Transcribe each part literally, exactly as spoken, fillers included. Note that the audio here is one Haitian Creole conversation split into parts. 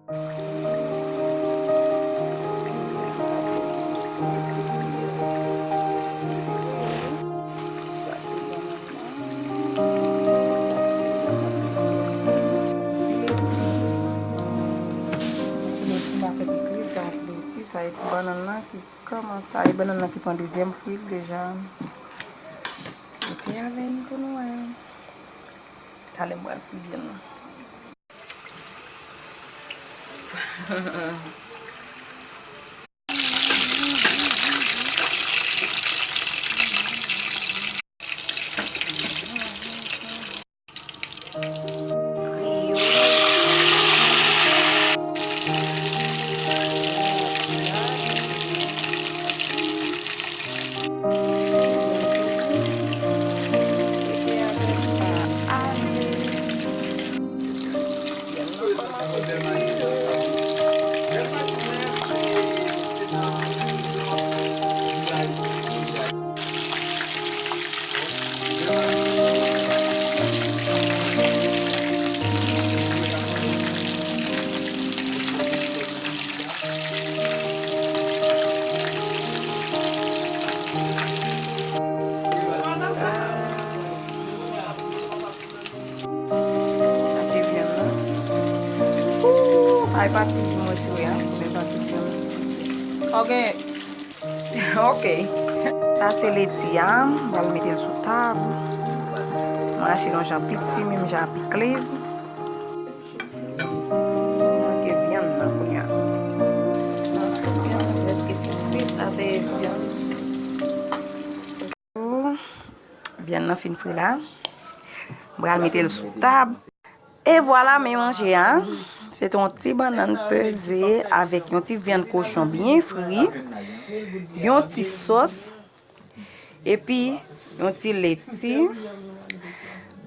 Ti leti, m a fè pikliz, sa yon ti leti, sa e bannann nan ki kòman sa e bannann nan ki pran dezyèm fri l deja. Rete avè n pou nou wè. Talè m pral fri vyann nan. Sa se vyann nan. Ooh, sa e pati mwen tire a. Premye pati vyann. Ok. Ok. Sa se leti a. M pral mete l sou tab. M rache l yon jan piti, menm jan a pikliz. Manke vyann nan kounye a. Vyann nan prèske fin fri, sa se vyann. Vyann nan fin fri la. M pral mete l sou tab. E vwala, men manje a. Se te yon ti bannann peze avèk yon ti vyann kochon byen fri, yon ti sòs, epi yon ti leti.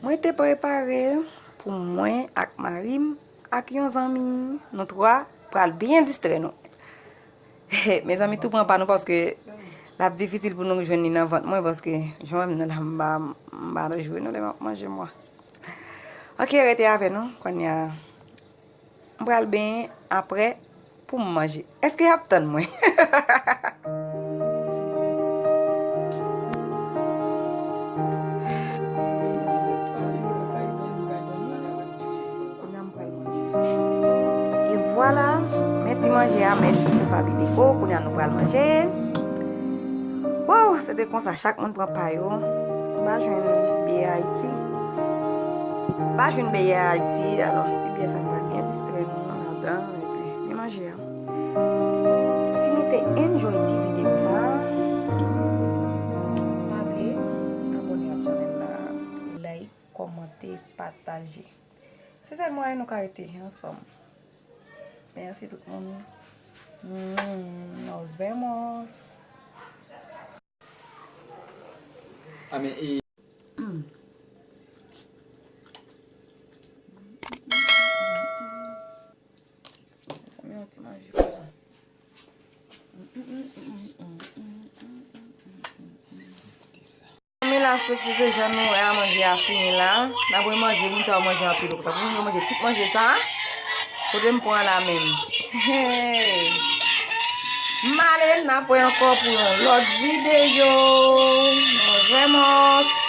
Mwen te prepare pou mwen ak mari m ak yon zanmi. Nou twa pral byen distrè nou. Mezanmi, tou pran pa nou paske l ap difisil pou nou jwenn li nan vant mwen paske jan w wè m nan la, m pa, m pa nan jwe non lè m ap manje mwen. Ok, rete avè nou. Kounye a, m pral benyen apre pou m manje. Èske y ap tann mwen? E vwala, men ti manje a, men chouchou Faby Deco, kounye a nou pral manje. Waw, se te konsa, chak moun pran pa yo. M pa jwenn biyè Ayiti. M pa jwenn biyè Ayiti, alò, ti biyè sa nou pral byen distrè nou ladan, epi, men manje a. Si nou te enjoy ti videyo sa, pa bliye abòne ak chanèl la, like, kòmante, pataje. Se sèl mwayen nou ka rete ansanm. Mèsi tout moun. Mm, nos vemos. Amen. E Mezanmi, yon ti manje konsa. Mezanmi, la, sosyete, jan nou wè a, manje a fini la. N ap remanje, moun sa yo manje anpil konsa. Pou moun yo manje tout manje sa, kote m pran la menm. Hey! M ale, n ap wè ankò pou yon lòt videyo. Nos vemos.